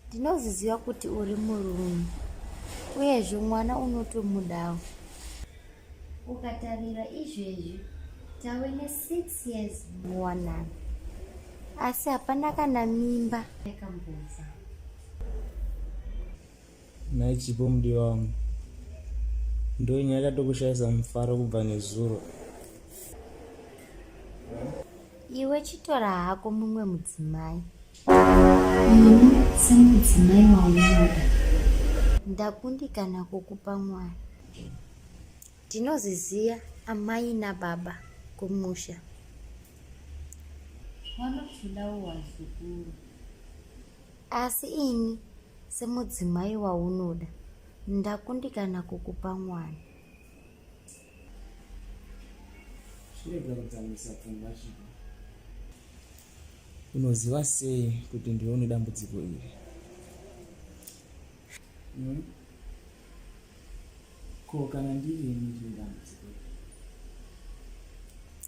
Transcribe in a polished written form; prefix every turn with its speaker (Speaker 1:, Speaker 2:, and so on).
Speaker 1: Ndinozviziva kuti uri murume uyezve mwana unotomudawo. Ukatarira izvezvi tave ne6 years muwanano asi hapana kana mimba yakambobva.
Speaker 2: Nhai Chipo mudiwa wangu. Ndonyaya yakatokushayisa mufaro kubva nezuro.
Speaker 1: Iwe chitora hako mumwe mudzimai. Ini semudzimai waunoda ndakundikana kukupa mwana. Ndinoziziya amai nababa kumusha. Vanotodawo vazukuru. Asi ini semudzimai waunoda ndakundikana kukupa mwana.
Speaker 2: Chirega kudzamisa pfungwa Chipo. Unoziva sei kuti ndiwe une dambudziko iri? Hmm? Ko kana ndiri ini ndine dambudziko?